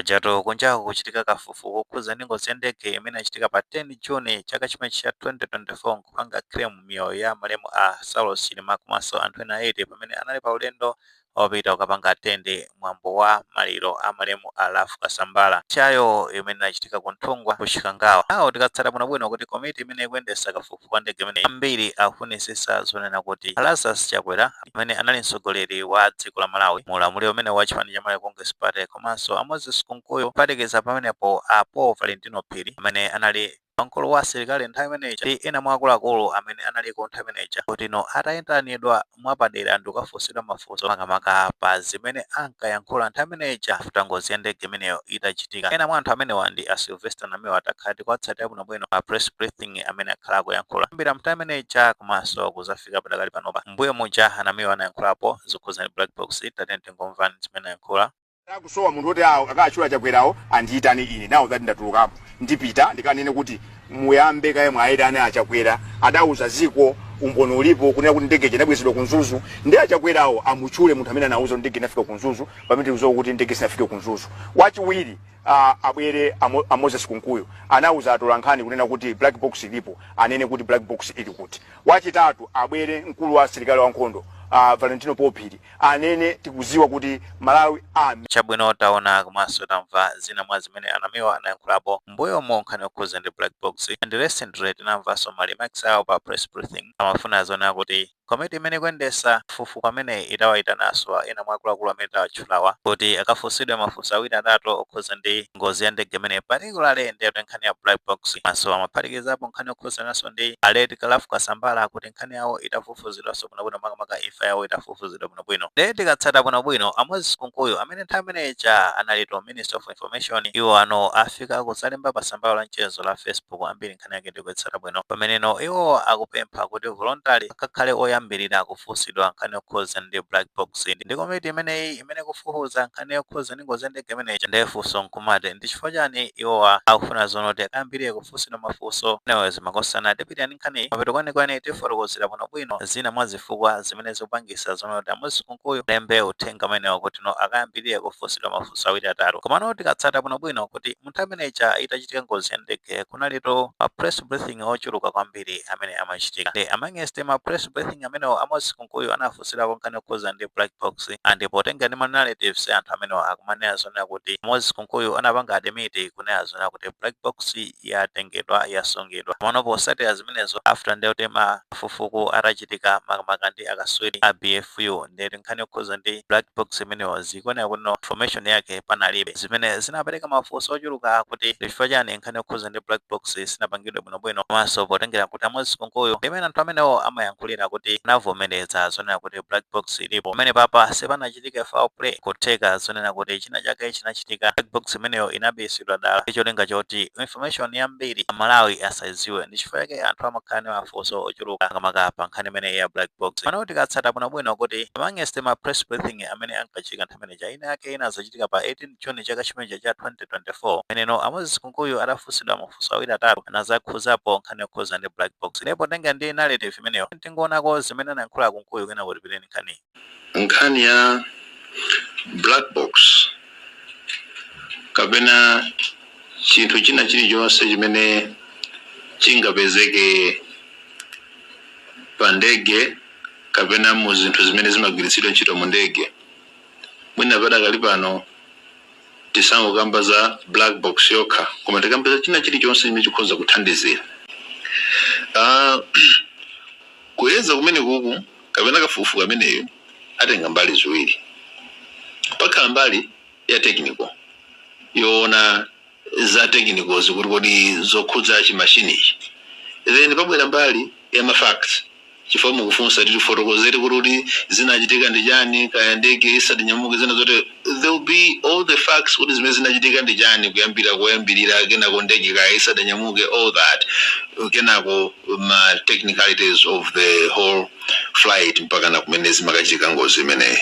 Pajatu kunjaku kuchitika kafukufuku kokhudza ndi ngozi ya ndege imene yachitika pa 10 June chaka chimenechi cha 2024, nkupanga claim miyoyo ya malemu a Saulos Chilima komanso anthu ena 8 pamene anali pa ulendo opita kukapanga attend mwambo wa maliro a malemu a Ralph Kasambara chayo imene inachitika ku Nthungwa ku Chikangawa. Awo tikatsata bwinobwino kuti komiti imene ikuyendetsa kafukufuku wa ndege imeneyi, ambiri akufunisisa zonena kuti Lazarus Chakwera amene anali mtsogoleri wa dziko la Malawi mu ulamuliro umene wa chipani cha Malawi Congress Party, komanso a Moses Kunkuyu, kuphatikiza pamenepo a Paul Valentino Phiri amene anali wamkulu wa asilikali nthawi imeneyi ndi ena mwa akuluakulu amene analiko nthawi imeneyi, kuti no atayitanidwa mwapadera ndi kukafunsidwa mafunso makamaka pa zimene ankayankhula nthawi imeneyi after ngozi ya ndege imeneyo itachitika. Ena mwa anthu amenewa ndi a Sylvester Namiwa. Atakhala tikuwatsatira bwinobwino pa press briefing amene akhala akuyankhula kuyambira nthawi imeneyi komanso kuzafika padakali panopa. Mbuyo muja anamiwa anayankhulapo zokhuza ndi black box. Tatene tingomvani zimene anayankhula. Akusowa munthu woti awo akatchula Chakwerawo andiyitane ine. Now that ndatulukapo, ndipita ndikanene kuti muyambe kaye mwayitane aChakwera. Adauza ziko, umboni ulipo, kunena kuti ndege inabwezedwa ku Mzuzu, ndi aChakwerawo amutchule munthu amene anauza kuti ndege inafika ku Mzuzu pamene tikudziwa kuti ndege sinafike ku Mzuzu. Wachiwiri, abwere a Moses Kunkuyu, anauza atolankhani kunena kuti black box ilipo, anene kuti black box ili kuti. Wachitatu, abwere mkulu wa asilikali wankhondo, Valentino Paul Phiri, anene. Tikuziwa kuti Malawi Army. Chabwino, taona komanso tamva zina mwa zimene anamiwa anayankhulapo mbuyomo nkhani yokhuza ndi black box. And recently tinamvanso ma remarks awo pa press briefing, amafuna zonena kuti komiti imene ikuyendetsa kafukufuku amene itawayitananso ena mwa akuluakulu amene tawatchulawa kuti akafunsidwe mafunso awiri atatu okhuza ndi ngozi ya ndege imene, particularly ndiye nkhani ya black box. Maso amaphatikizapo nkhani yokhuzananso ndi a late Ralph Kasambara, kuti nkhani yawo itafufuzidwanso bwinobwino, makamaka imfa yawo itafufuzidwa bwinobwino. Ndiye tikatsata bwinobwino, a Moses Kunkuyu amene nthawi imeneja analito Minister of Information, iwo ano afika kuzalemba pa tsamba la mchezo la Facebook. Ambiri nkhani yake ndikuitsata bwino, pameneno iwo akupempha kuti voluntary akakhale oyambirira kufunsidwa nkhani yokhuza ndi black box ndi komiti imeneyi imene kufufuza nkhani yokhuza ndi ngozi ya ndege imeneyi. Ndefunso nkumati, ndi chifukwa chani iwowa akufuna zonoti akayambirire kufunsidwa mafunso? Anyways, makosana, tipitani nkhani mapeto kwenikweni, tifotokozera bwinobwino zina mwa zifukwa zimene zikupangisa zonoti a Moses Kunkuyu lembe uthenga umenewo kuti no akayambirire kufunsidwa mafunso awiri atatu. Komano tikatsata bwinobwino kuti munthawi imeneja itachitika ngozi ya ndege, kunalito ma press briefing ochuluka kwambiri amene amachitika, ndi amongst ma press briefing amenewo a Moses Kunkuyu anafunsidwako nkhani yokhuza ndi black box. And potenga ndi ma narratives, anthu amenewo akumanena zonena kuti Moses Kunkuyu anapanga admit kunena zonena kuti black box yatengedwa, yasungidwa. Komano posatira zimenezo, after ndiye kuti mafufuku atachitika makamaka ndi akaswiri a BFU, ndiye nkhani yokhuza ndi black box imenewo zikuoneka kuti no information yake panalibe, zimene zinapereka mafunso ochuluka kuti chifukwa chani nkhani yokhuza ndi black box sinapangidwe bwinobwino. Komanso potengera kuti a Moses Kunkuyu imene anthu amenewo amayankhulira kuti anavomereza zonena kuti black box ilipo, pamene papa sipanachitika foul play, kutheka zonena kuti china chake chinachitika, black box imeneyo inabisidwa dala ndi cholinga choti information yambiri Amalawi asadziwe. Ndi chifukwa chake anthu amakhala ndi mafunso ochuluka makamaka pa nkhani imeneyi ya black box. Pano tikatsata bwinobwino kuti amongst ma press briefing amene ankachitika nthawi imeneja, ina yake ina zachitika pa 18 June chaka chimenecha cha 2024, imeneno a Moses Kunkuyu atafunsidwa mafunso awiri atatu anazakhuzapo nkhani yokhuza ndi black box. Ndipo tenga ndi narrative imeneyo, tingoonako zimene anayankhula Kunkuyu, kena kuti piteni nkhani. Nkhani ya black box kapena chinthu china chilichonse chimene chingapezeke pa ndege kapena mu zinthu zimene zimagwiritsidwa ntchito mu ndege, mwina padakali pano tisangokamba za black box yokha, koma tikamba za china chilichonse chimene chikhoza kuthandizira kuyeza kumene kuku kapena kafukufuku ameneyo. Atenga mbali ziwiri. Pakhala mbali ya technical yoona za technicals, kuti kodi zokhudza chimashinichi, then pabwera mbali ya ma facts, chifukwa mukufunsa tifotokozere kuti zinachitika ndi chani, kaya ndege isatinyamuke, zina zote. There will be all the facts kuti zimene zinachitika ndi chani kuyambira kuyambirira, kenako ndege kaya isatinyamuke, all that, kenako ma technicalities of the whole flight mpaka na kumene zimakachitika ngozi imeneyi.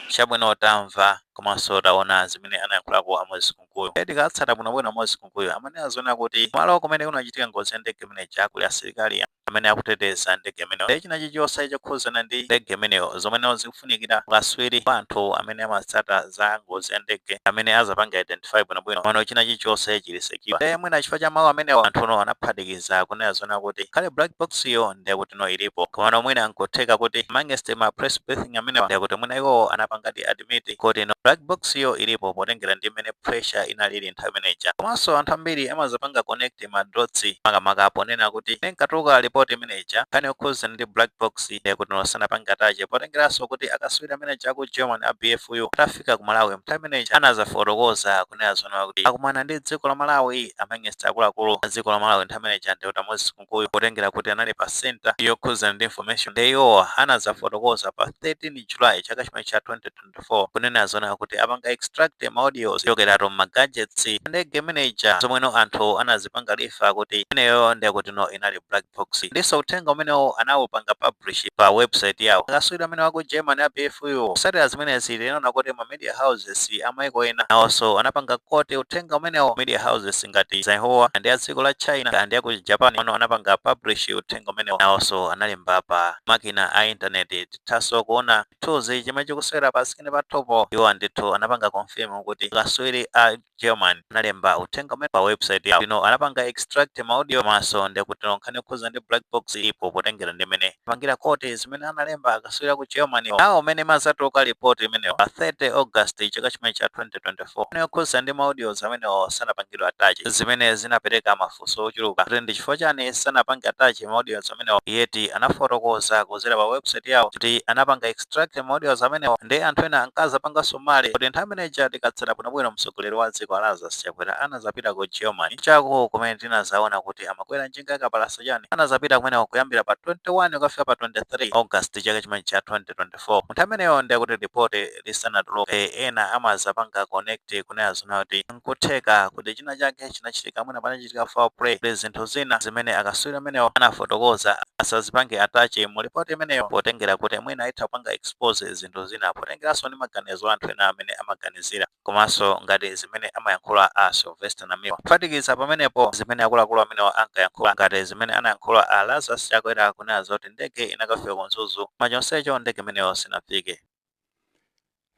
Chabwino, tamva. Komanso taona zimene anayankhulako a Moses Kunkuyu. Tikatsata bwinobwino, Moses Kunkuyu amene azoona kuti malo kumene kunachitika ngozi ya ndege imeneja kuli asilikali amene akuteteza ndege imeneyo, ndi china chilichonse chokhuzana ndi ndege imeneyo zomwe zikufunikira kaswiri kwa anthu amene amatsata za ngozi ya ndege amene azapanga identify bwinobwino pano, china chilichonse chili secure. Ndiye mwina chifukwa cha mawu amenewo, anthuno anaphatikiza kunena zona kuti khale black box iyo ndiye kuti no ilipo. Komano mwina nkutheka kuti amongst ma press briefing amenewa, ndiye kuti mwina iwowo anapangadi admit kuti no, black box iyo ilipo, potengera ndi mmene pressure inalili nthawi imeneja. Komanso anthu ambiri amazapanga connect ma dots, makamaka ponena kuti nkatuluka report imeneja, nkhani yokhuzana ndi black box ndiye kuti no sanapanga touch, potengeranso kuti akaswiri ameneja aku German a BFU atafika ku Malawi nthawi imeneja anazafotokoza kunena zona kuti akumana ndi dziko la Malawi amongst akuluakulu a dziko la Malawi nthawi imeneja ndi kuti Moses Kunkuyu, potengera kuti anali pa center yokhuzana ndi information. Ndi iwowa anazafotokoza pa 13 July chaka chimene cha 2024 kunena zona kuti apanga extract ma audios kuchokeratu ma gadgets ndege imeneja zomweno anthu anazipanga refer kuti imeneyo ndiye kuti no, inali black box. Ndiso uthenga umenewo anawupanga publish pa website yawo akaswiri amene waku Germany a BFU. Kusatira zimenezi, tinaona kuti ma media houses amaiko ena nawonso anapanga quote uthenga umenewo. Media houses ngati Xinhua ndi a dziko la China ndi aku Japan ano anapanga publish uthenga umenewo, nawonso analemba pa makina a internet. Tithanso kuona chithunzi chimene chikusewera pa screen pathupo. Iwo andithu anapanga confirm kuti akaswiri a German analemba uthenga umene pa website yawo lino, anapanga extract ma audio, maso ndi kuti nkhani yokhuza ndi black box ipo, potengera ndi imene pangira quote zimene analemba akaswiri ku Germany nawo umene mazatuluka report imeneyo pa 30 August chaka chimene cha 2024, imene yokhuza ndi ma audios amenewo sanapangidwe attach, zimene zinapereka mafunso ochuluka kuti ndi chifukwa chani sanapange attach ma audios amenewo, yet anafotokoza kudzera pa website yawo kuti anapanga extract ma audios amenewo. Ndi anthu ena ankazapanganso mali kuti nthawi imeneja, tikatsata bwinobwino, mtsogoleri wa dziko Lazarus Chakwera anazapita ku Germany chako kumene tinazaona kuti amakwera njinga yakapalasa chani, anazapita kumeneko kuyambira pa 21 kukafika pa 23 August chaka chimene cha 2024. Nthawi imeneyo ndiye kuti ripoti lisanatuluke, ena amazapanga connect kunena zona kuti nkutheka kuti china chake chinachitika, mwina panachitika foul play, kuti zinthu zina zimene akaswiri amenewo anafotokoza asazipange attach mu ripoti imeneyo, potengera kuti mwina itha kupanga expose zinthu zina, potengeranso ndi maganizo anthu ena amene amaganizira, komanso ngati zimene amayankhula a Sylvester Namiwa. Kuphatikiza pamenepo, zimene akuluakulu amenewo ankayankhula, ngati zimene anayankhula a Lazarus Chakwera kunena zoti ndege inakafika ku Mzuzu, machonsecho ndege imeneyo sinafike.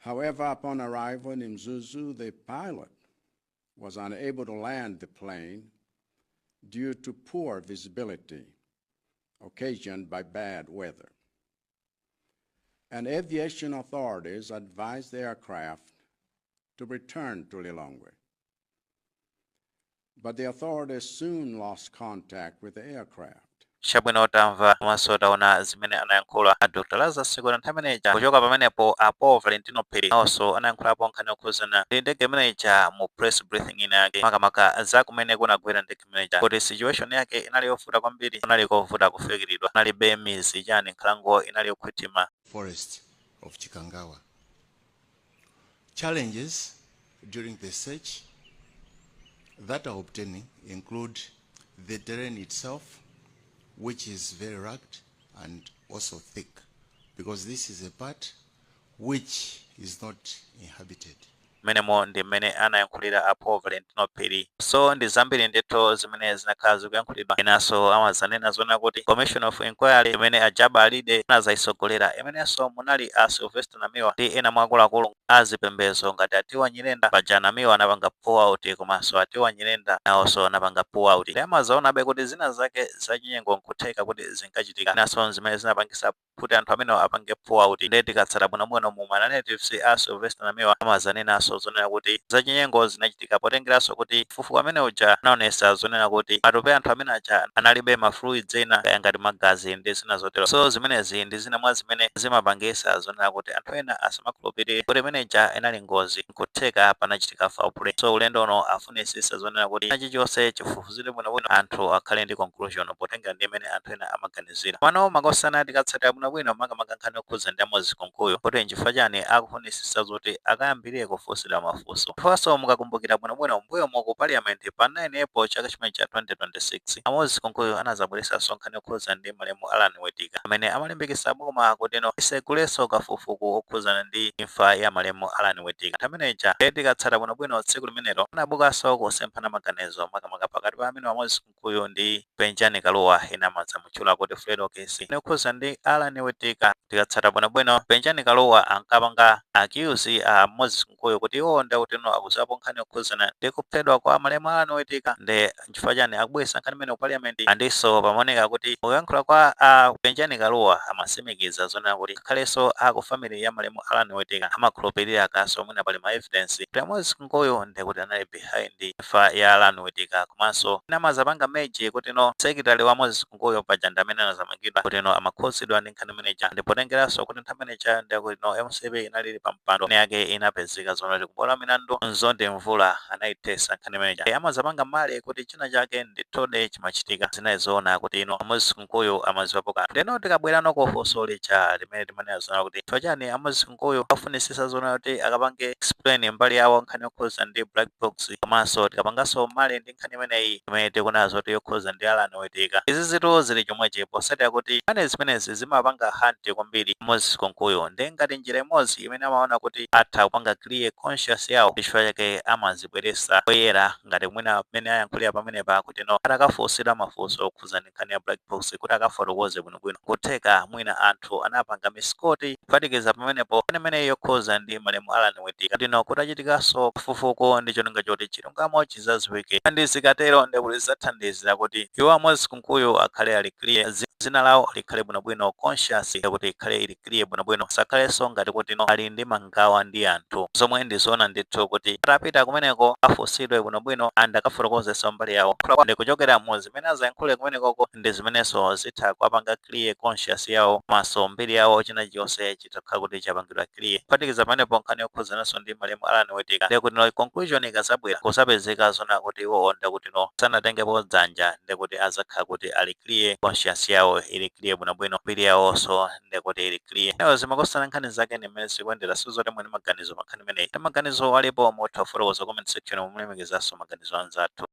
However, upon arrival in Mzuzu, the pilot was unable to land the plane due to poor visibility occasioned by bad weather. And aviation authorities advised the aircraft to return to Lilongwe. But the authorities soon lost contact with the aircraft. Chabwino, tamva komanso taona zimene anayankhula a Dr Lazarus Chakwera nthawi imeneja. Kuchoka pamenepo, a Paul Valentino Phiri nawonso anayankhulapo nkhani yokhuzana ndi ndege imeneja mu press briefing ina yake, makamaka za kumene kunagwera ndege imeneja, kuti situation yake inali yovuta kwambiri, kunali kovuta kufikiridwa, kunalibe mizi chani, nkhalango inali yokhwitima. Forest of Chikangawa. Challenges during the search that are obtaining include the terrain itself, which is very rugged and also thick, because this is a part which is not inhabited. Mmenemo ndi mmene anayankhulira a Paul Valentino Phiri. So ndi zambiri ndithu zimene zinakhala zikuyankhulidwa. Inanso amazanena zona kuti commission of inquiry imene a Jabbar Alide anazayisogolera, imenenso munali a Sylvester Namiwa ndi ena mwa akuluakulu a zipembedzo ngati Atiwa Nyirenda. Paja Namiwa anapanga pull out, komanso Atiwa Nyirenda nawonso anapanga pull out. Ndi amazaonabe kuti zina zake zachinyengo nkutheka kuti zinkachitika, inanso zimene zinapangisa kuti anthu amenewo apange pull out. Ndiye tikatsata bwinobwino mu ma narratives a Sylvester Namiwa, amazanenanso zonena kuti zachinyengo zinachitika, potengeranso kuti fufu amene uja anaonesa zonena kuti matupi anthu amene aja analibe ma fluids ena, kaya ngati magazi ndi zina zotero. So zimenezi ndi zina mwa zimene zimapangisa zonena kuti anthu ena asamakhulupirire kuti imeneja inali ngozi, nkutheka panachitika foul play. So ulendo uno afunisisa zonena kuti chilichonse chifufuzidwe bwinobwino, anthu akhale ndi conclusion, potengera ndi imene anthu ena amaganizira. Pano makosana, tikatsatira bwinobwino. bwinobwino, makamaka nkhani yokhuza ndi a Moses Kunkuyu, kuti nchifukwa chani akufunisisa zoti akayambirire kufunsidwa mafunso. Chifukwanso mukakumbukira bwinobwino, mbuyo ku Parliament pa 9 April chaka chimene cha 2026, a Moses Kunkuyu anazabweresanso nkhani yokhuza ndi malemu Alan Witika, amene amalimbikitsa boma kuti no, isegulenso kafukufuku okhuzana ndi imfa ya malemu Alan Witika. Ameneja tikatsata bwinobwino, tsiku limenelo anabukanso kusemphana maganizo, makamaka pakati pa amene a Moses Kunkuyu ndi Penjani Kaluwa, ena amadzamutchula kuti Fredokiss, okhuza ndi Alan Witika. Tikatsata bwinobwino, Penjani Kaluwa ankapanga accuse a Moses Kunkuyu kuti iwo ndakuti no, akuzapo nkhani yokhuzana ndi kuphedwa kwa malemu Alan Witika, ndi nchifukwa chani akubweretsa nkhani imene ku Parliament? Andinso pamaoneka kuti kuyankhula kwa a Penjani Kaluwa amasimikiza zonena kuti ngakhalenso aku family ya malemu Alan Witika amakhulupirira kaso mwina pali ma evidence kuti a Moses Kunkuyu ndikuti anali behind imfa ya Alan Witika. Komanso amazapanga merge kuti no, secretary wa Moses Kunkuyu paja ndi amene anazamangidwa kuti no, amakhuzidwa ndi nkhani imeneja, ndipotengeranso kuti nthawi imeneja ndikuti no, MCP inalili pa mpando yake, inapezeka zonoti kubola milandu Nzonde Mvula anayithesa nkhani imeneja. Amazapanga male kuti china chake ndithudi chimachitika. Zinazoona kuti ino Moses Kunkuyu amaziwapo kanthu. Ndeno tikabwerano kufunso lija limene timanena zona kuti chifukwa chani a Moses Kunkuyu afunisisa zona kuti akapange explain mbali yawo nkhani yokhuza ndi black box, komanso tikapanganso male ndi nkhani imeneyi imene tikunazo kuti yokhuza ndi Alan Witika, izi zitu zili chomwechi posatira kuti nkhani zimenezi zimapanga haunt kwambiri Moses Kunkuyu, ndi ngati njira imodzi imene amaona kuti atha kupanga clear conscience yawo, chifukwa chake amazibweresa poyera, ngati mwina mmene ayankhulira pamenepa kuti no, atakafunsidwa mafunso okhuza ndi nkhani ya black box kuti akafotokoze bwinobwino, kutheka mwina anthu anapanga misquote. Kuphatikiza pamenepo, nkhani imeneyi yokhuza ndi malemu Alan Witika, kuti no, kutachitikanso kafukufuku ndi cholinga choti chilungamo chizadziwike, ndi zikatero ndikuti zidzathandizira kuti iwo a Moses Kunkuyu akhale ali clear, dzina lawo likhale bwinobwino, conscience kuti ikhale ili clear bwinobwino, sakhalenso ngati kuti no, ali ndi mangawa ndi anthu, zomwe ndizoona ndithu kuti atapita kumeneko afunsidwe bwinobwino and akafotokozenso mbali yawo, ndi kuchokera mu zimene azayankhule kumenekoko ndi zimenenso zitha kuwapanga clear conscience yawo, maso mbiri yawo, china chonse chitakhala kuti chapangidwa clear. Kuphatikiza pamenepo, nkhani yokhuzananso ndi malemu Alan Witika, ndi kuti no, conclusion ikazabwera kusapezeka zona kuti iwo ndakuti no, sanatengepo dzanja, ndikuti azakhala kuti ali clear, conscience yawo ili clear bwinobwino, mbiri yawonso ndikuti ili clear. Eyo zimakosana nkhani zake ndi mmene zikuyendera. Sizoti mwini maganizo pa nkhani imeneyi, ndi maganizo alipo, mutha kufotokoza comment section, mulemekezanso maganizo anzathu.